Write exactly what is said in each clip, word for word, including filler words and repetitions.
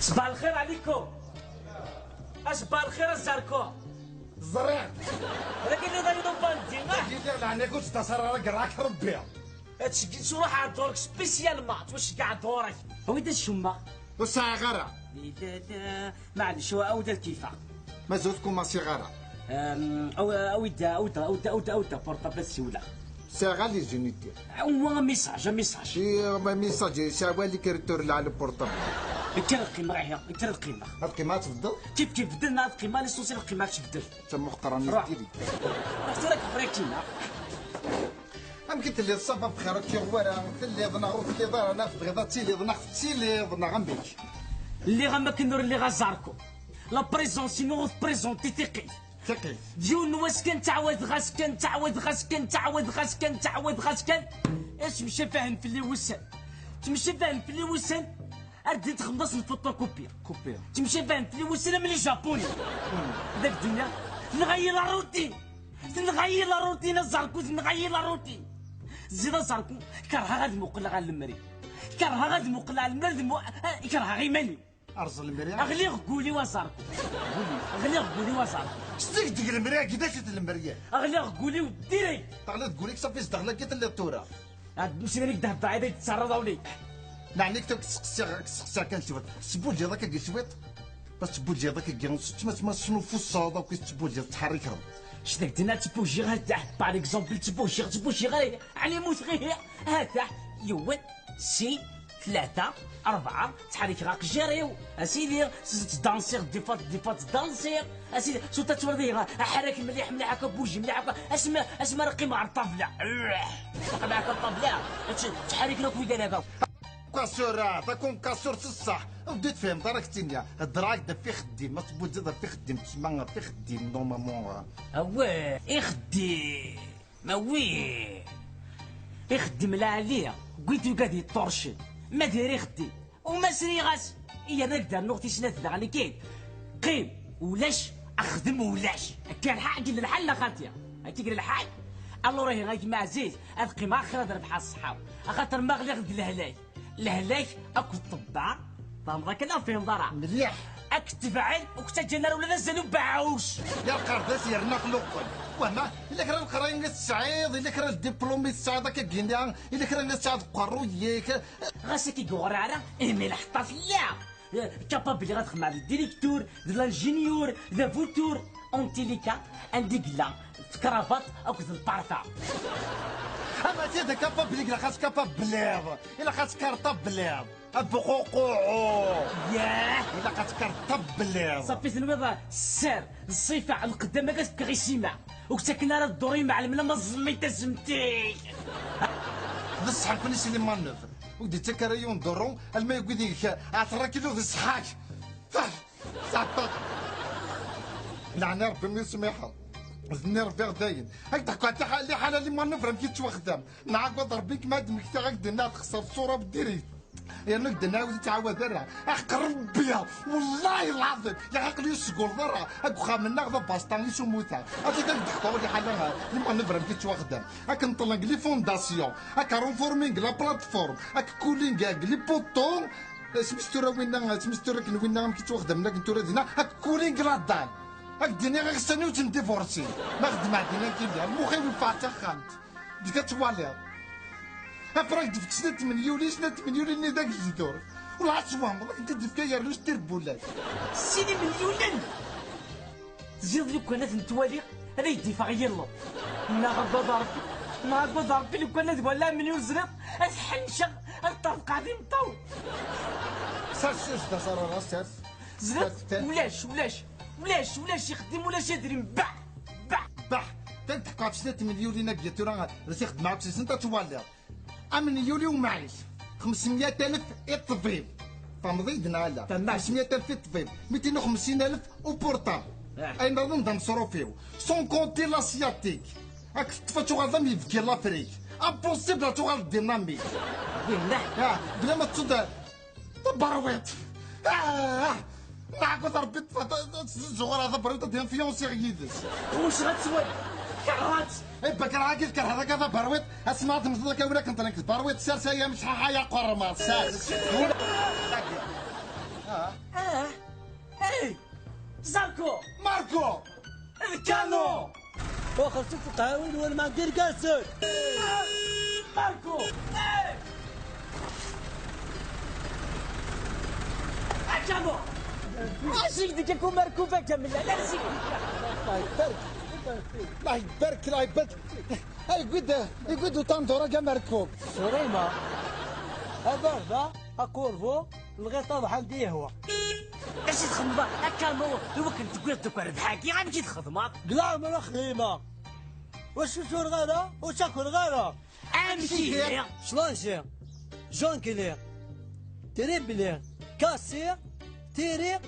Ṣbaḥ lxir ɛlikum. Ṣbaḥ lxir a Zarko. Ẓriɣ. Walakin d ayen n bandi, ah. Yelli leɛna-k ur ttḍasar ara, yeṛḥa-k Ṛebbi. Ad tceggin s uruḥ ar ɣur-k spécialement, ttwaceggeɛ ar ɣur-k. Awi-d ad cummeɣ. Ur sɛiɣ ara. Di da da, maɛlic, awi-d ad kifeɣ. Mazal ur tkumaṣiɣ ara. Em, awi-, awi-d, awi-d, awi-d, awi-d, awi-d portable ad siwleɣ. Sɛiɣ les unités. Awa message, message. I, ma message, sɛiɣ wali karitur la le portable. Kker ad qqimeɣ, ihi, kker ad qqimeɣ. Ad qqimeɣ ad tbeddeḍ? Kif kif bedden, ad qqimeɣ, l'essentiel ad qqimeɣ ad tbeddeḍ. Tamuḥqra-nni. Ruḥ. Diri. Ruḥ tura kif raki neɣ? Amek i telliḍ, ça va bxir, ur k-yuɣ wara, telliḍ neɣ ur telliḍ ara, neɣ tebɣiḍ ad tiliḍ, neɣ tettiliḍ, neɣ amek? Lliɣ am akken ur lliɣ a Zarko. La présence-inu ur tprézenti tiqit. Tiqit. D yiwen n wass kan ttɛawadeɣ-as kan, ttɛawadeɣ-as kan, ttɛawadeɣ-as kan, ttɛawadeɣ-as kan. Ttemcafahen fell-i wussan. Ttemcafahen fell-i wussan. Ar d-txedmeḍ-as n photocopie. Copie. Ttemcafahen fell-i wussan am les japonais. D ak-d-nniɣ, tenɣa-yi la routine. Tenɣa-yi la routine, a Zarko, tenɣa-yi la routine. Ziḍ a Zarko, kerheɣ ad muqleɣ ɣer lemri. Kerheɣ ad muqleɣ ɣer lemri, ad mu-, eh, kerheɣ iman-iw. Rẓ lemri. Ɣliɣ deg wul-iw a Zarko. Ɣliɣ deg wul-iw a Zarko. Sdegdeg lemri-agi, d acu-t lemri-a? Ɣliɣ deg wul-iw direct. Teɣliḍ deg wul-ik, safi zdaxel-agi telliḍ tura. Ad msidan-ik d-heddreɣ, ad d-tettarraḍ awli. Neɛni-k tura, k-sseqsiɣ, k-sseqsiɣ kan cwiṭ. Tettbujjiḍ akka-agi cwiṭ? Bas tettbujjiḍ akka-agi, ma, ma, ma tesnuffuseḍ akk i tettbujjiḍ, tettḥerrikeḍ. Cdak dinna ttbujjiɣ, hata, par exemple, ttbujjiɣ, ttbujjiɣ, eh, ɛni mmuteɣ, ihi, hata, yiwen, sin, tlata, rebɛa, ttḥerrikeɣ aqejjir-iw. A sidi, s-, ttdansiɣ, des fois, des fois ttdansiɣ. A sidi, surtout ad twaliḍ ihi, aḥerrak mliḥ, mliḥ akka, bouger mliḥ akka. Asma, asma ara qqimeɣ ɣer ṭṭabla. Qqimeɣ ɣer ṭṭabla. Tt-, ttḥerriken akk widan akka. Kasur, ah, d akunkaṣur s ṣṣeḥ. Ur d-tefhimeḍ ara k-ttiniɣ. Heddreɣ-ak-d ɣef ixeddim. Ma tbuǧǧeḍ ɣef ixeddim, tsemma ɣef ixeddim, normalement, ah. Awah, ixeddim. Ma wi ixeddem lɛali, win tugad yeṭṭurcen. Ma diri ixeddim, uma sriɣ-as, yerna ad d-rnuɣ tis snat daɣen, akin. Qqim, ulac, axdem, ulac. Akka lḥal, akka lḥal, a xati. Akka akka lḥal. Alors ihi, a gma ɛziz, ad qqimeɣ axir ad rebḥeɣ ṣṣeḥḥa-w. Axaṭer ma ɣliɣ deg lehlak, lehlak akked ṭṭebba, tfehmeḍ akken ur tefhimeḍ ara. Mliḥ. Ad k-tebɛen, ur k-ttaǧǧan ara ula d azal ubeɛɛuc. Ya lqerdas yerna xluqen. Wama, yella kra n leqraya i tesɛiḍ, yella kra n diplôme i tesɛiḍ akka gini, yella kra n tesɛiḍ deg uqerruy-ik. Ɣas akka i yuɣer ara, imi lḥeṭṭa fell-aɣ. Eh, capable ad xedmeɣ d directeur, d l'ingénieur, d avocat, en tous les cas, anda i yella, d kravat akked lparta. Ama ti d capable, ilaq ad tkapabliḍ, ilaq ad tkartabliḍ. Abuququɛu! Yah! Ilaq ad tkartabliḍ. Safi tenwiḍ sser, ṣṣifa, lqeddam ad as-fkeɣ isima. Ur k-ttaken ara dduṛ imɛelmen ama ẓẓemmi tazemti. D ṣṣeḥ nekkni si les manœuvres. Ur k-d-ittak ara yiwen duṛu, alma yewwi deg-k, ɛeṭṭer akilu di ṣṣeḥḥa-k. Saɛṭer. Leɛna Rebbi mi smiḥeḍ. Zenni Rebbi ɣ dayen. Ad k-d-ḥkuɣ liḥala les manœuvres amek i tettwaxdam. Nɛawed Rebbi kem ad d-mmektiɣ, ad k-d-nniɣ texṣer ṣṣura beddirit. Yerna ak-d-nɛawed ur ttɛawad ara. Aḥeqq Rebbi, wallahi lɛaḍim, ya aql-i ur sguleḍ ara. Deg uxxam-nneɣ d abasṭa i sumuteɣ. Ad ak-d-ḥkuɣ liḥala les manœuvres amek i tettwaxdam. Ad k-nṭellen deg les fondations, ad k-renformin deg la plateforme, ad k-kulin deg les poteaux. Smis tura winna, smis tura akken winna amek i ttwaxdamen akken tura dinna, ad k-kulin deg la dalle. Ad k-d-iniɣ iɣsan-iw ttndivorsin. Ma xedmeɣ dinna akken diɣ, lmux-iw yeffeɣ d taxxamt. Deg ad twaliḍ. Après, ad k-d-fk snat tmenyulin, snat tmenyulin-nni d agejdur. Ur la twehmeḍ, ad k-d-fk yernu s tirbullat. Sin imelyunen! Tziḍ lukan ad ten-twaliɣ, ad ay-d-ifeɣ yiḍ. Neɣ agad Ṛebbi, neɣ agad Ṛebbi, lukan ad walaɣ amelyun ẓriɣ, ad ḥenceɣ, ad ṭṭerḍqeɣ d imeṭṭawen. Sers, sers, d asarar, sers. Ẓriɣ, sers, sers. Ulac, ulac, ulac, ulac ixeddim, ulac idrim, bah, bah. Bah, ta teḥkuḍ snat tmenyulin-agi tura, d as-ixeddem ɛad sisent ad twaliḍ. Amenyul i umɛic, xemsmya alef i ṭṭbib. Tfehmeḍ-iyi-d neɣ ala? Fehmeɣ. Xemsmya alef i ṭṭbib, mitin u xemsin alef u portable. Ah. Ayen nniḍen d ameṣruf-iw. Sans compter l'asiatique. Ad k-teṭṭef ad tuɣaleḍ am yibki n l'Afrique. Impossible ad tuɣaleḍ dynamique. Winna? Ah, bla ma tettuḍ taberwiḍt. Ah, neɛged Rebbi, ẓuɣreɣ taberwiḍt ad influensiɣ yid-s. Ɣucceɣ ad twaliḍ. Kerhent! Ibekker agi tkerheḍ akka taberwiṭ, asma ad temmteḍ akka win akken tenk tberwiṭ, sers ay amecḥaḥ ay aqerma, sers. Ah, hey! Zarko! Marco! D Kano! Oxer s tqehwin wal ma d irgazen! Marco! Hey! A Kano! Asil deg-k Marco baka mella, asil! الله يبارك، الله يبارك، الله يبارك. يقد، يقد وطندورة كما ركوب. سوريما. هذا هذا أكورفو، الغيطة وحال دي هو. اش تخدم هكا مو؟ يمكن تقول دوك ربحاكي، غير ماشي تخدم. قلع من خديمة. واش شو غالا؟ وشاكل غالا؟ امشي. شلونجي. جونكلي. تريبلي. كاسي. تيري.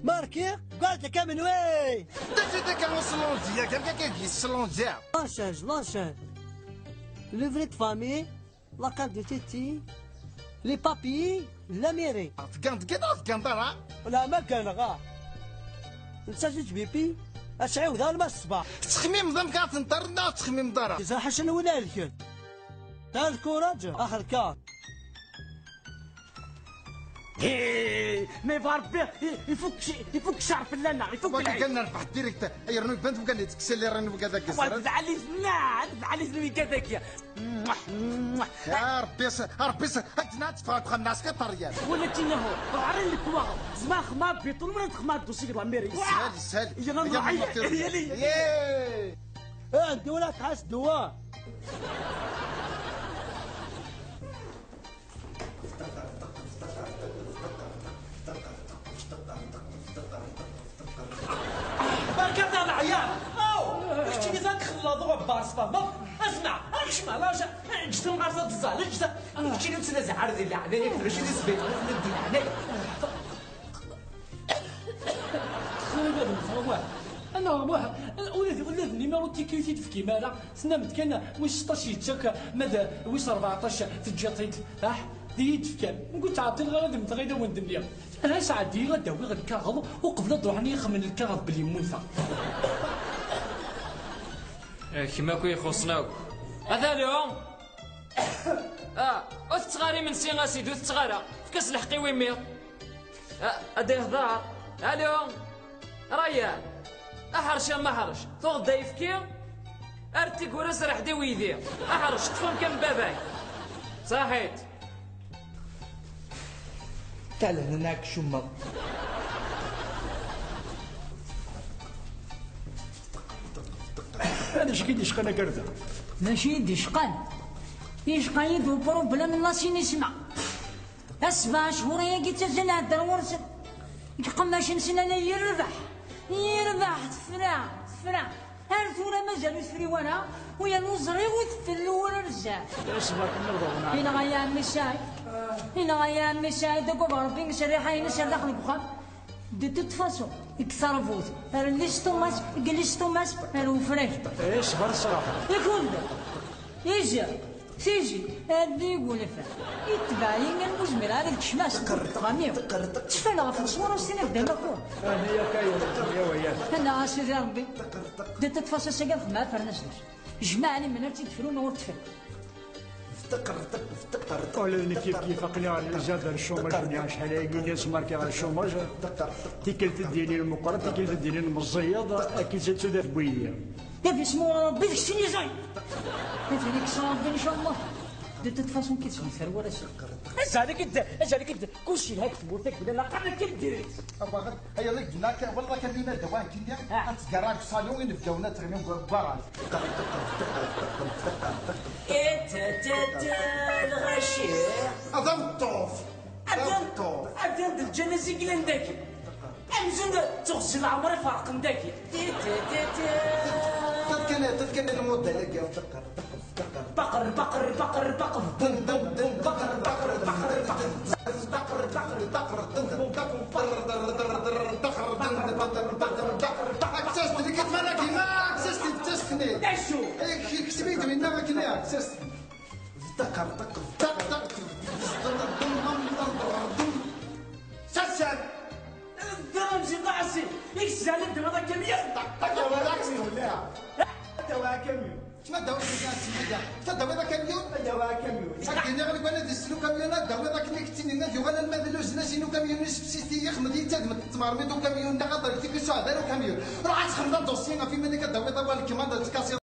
ماركي. قالت لك من وين؟ تجي ديك الوصلونجية، كان كيجي السلونجية. لانشاج، لانشاج. لو فري دو فامي. لا كارت دو تيتي. لي بابي. لا ميري. تقام، تقام، تقام، برا. لا، ما كان، غا. نسى جوج بيبي. اش عاود، ما الصباح. تخميم ضم كانت نطر، لا تخميم ضرا. إذا حشنا ولا الكل. تا الكوراج، آخر كار. إيه، ما يبغى ربي، إيه، يفك شي-، يفك الشعر في اللعنة، يفك وكان العين. كان نربح ديريكت، يرنو يبان وكان يتكسل لي راني وكذا كسر. واد العلي زنا، واد العلي زنا كذاك يا. يا ربي س-، ربي س-، هاك زنا تفرق خمنا سكي طريان. ولا تينا هو، عرين لك واغ، زما خما بيطول ولا تخما دوسي لا ميري. سهل، سهل. يا غنضحي، يا لي. إيه، عندي ولا تحس دوا. بركة العيال. أو، احكي لي ذاك خلاض وباص، فاهم؟ اسمع، اكشم على جا-، جدم غير زاد الزال، جدم. احكي لي تسنى زعر ذي اللعنة، يكثر شي دي سبيت، ذي اللعنة. خرب هذا المصور. أنا والله، ولا، ولا النيميرو تيكي تيدفكي مالا. تنام كان ويس ستاش يتشاك، ماذا ويس أربعطاش تجي طيت، ها؟ دي يتفكان. نقول تعطي الغرض من تغيدا وندنيا. أنا سعدي غدا ويغ الكاغل وقبل تروحني يخمن الكاغل بلي موثا. كما كو يخصنا. هذا اليوم. آه، وتتغاري من سي غاسيد وتتغارى. فكاس الحق ويميض. آه، أدي هضار. ألو. ريان. أحرش يا ما حرش. ثوغ دايفكي. أرتي قول أسرح دي ويدي. أحرش تفهم كم باباي. صحيت. تعال هناك شمر. هذا شكي دي شقنا كرزة. ماشي دي شقان. دي شقان يدو بروبلم لا سيني سمع. السبع شهور ياكي تزن هدر ورسل. يقماش نسنا لا يربح. يربح تفرع، تفرع. هل ثورة مازال تفري ورا؟ ويا نوزري وتفل ورا بزاف. ايش بارك الله فيك. هنا غيا عمي سعيد. هنا غيا عمي سعيد، داك بربي نسري حي نسر داخل البخار. De toute façon, يكسر فوت. هر ليش توماس، قليش توماس، هر وفريش. ايش بار الصراحة. يكون ده. يجي. تيجي، هادي يقول فيها. يتبع ينقل مزمر هذا الكشماش. تقرطق، تغني. تقرطق. تشفى لها في الصورة وسينا في دمك. أنا يا كاين، يا وياك. أنا سيدي ربي. تقرطق. دي تتفاصيل سيقال خدمة فرنسا. جمع لي من أرتي تفرون ورتفر. تقرطق، تقرطق. ولا نكيف كيف أقنع الجزائر الشوماج، تقرطق. شحال هاي يقول لي سماركي على الشوماج. تقرطق. تيكل تديني المقرط، تيكل تديني المزيض، أكيد زاد تدافع بويا. يا بسم الله ربي، داك الشيء اللي جاي. يا فيني كسر ربي إن شاء الله. De toute façon كي تسمع سير ولا شيء. اجعلك انت، اجعلك انت. كلشي لهاك تموت لك بلا لا قبل كي ديريت. ابا غير، هيا لك هناك، والله كان لينا دوان كيليا. آه. غتقرا في الصالون وين بداونا تغنيو بارال. إيه، تا، تا، تا، الغشيم. هذا الطوف. أدن، أدن د الجنازة قلن داكي. أمزون تغزي العمر يفرقن داكي. تي، تي، تي، تي. تذكر، تذكر الموديل اللي قال تقر، تقر، تقر. بقر، بقر، بقر، بقر. دن، دن، دن، بقر، بقر، بقر، بقر. بقر، بقر، بقر، دن، دن، بقر، بقر، بقر، بقر، دن، دن، بقر، بقر، بقر. أكسست، اللي كتمنى كيما أكسست، أكسستني. أشو؟ إيه، كي كسبيت منا ما كنا أكسست. دقر، دقر، دقر، دقر. سسر. الدرم زي ضعسي. إيش زال الدرم هذا كم يا؟ دقر، دقر، ولا عكسي ولا؟ Awa akamyun. Kemm ad d-tawiḍ igan seg iga. Ad d-tawiḍ akamyun? Ad d-awiḍ akamyun. Ad d-iniɣ nekk ad d-isel ukamyun, ad d-tawiḍ akken i k-ttinin ad yuɣal alma d luzna-s n ukamyun-is, fsi-t-iyi, xmed-iyi-d tadmet tmermit ukamyun, neɣ ad d-rkit ur suɛed ara ukamyun. Ruḥ ad txedmeḍ adusyi ɣef iman-ik, ad d-tawiḍ awal kemm ad d-tkasiḍ.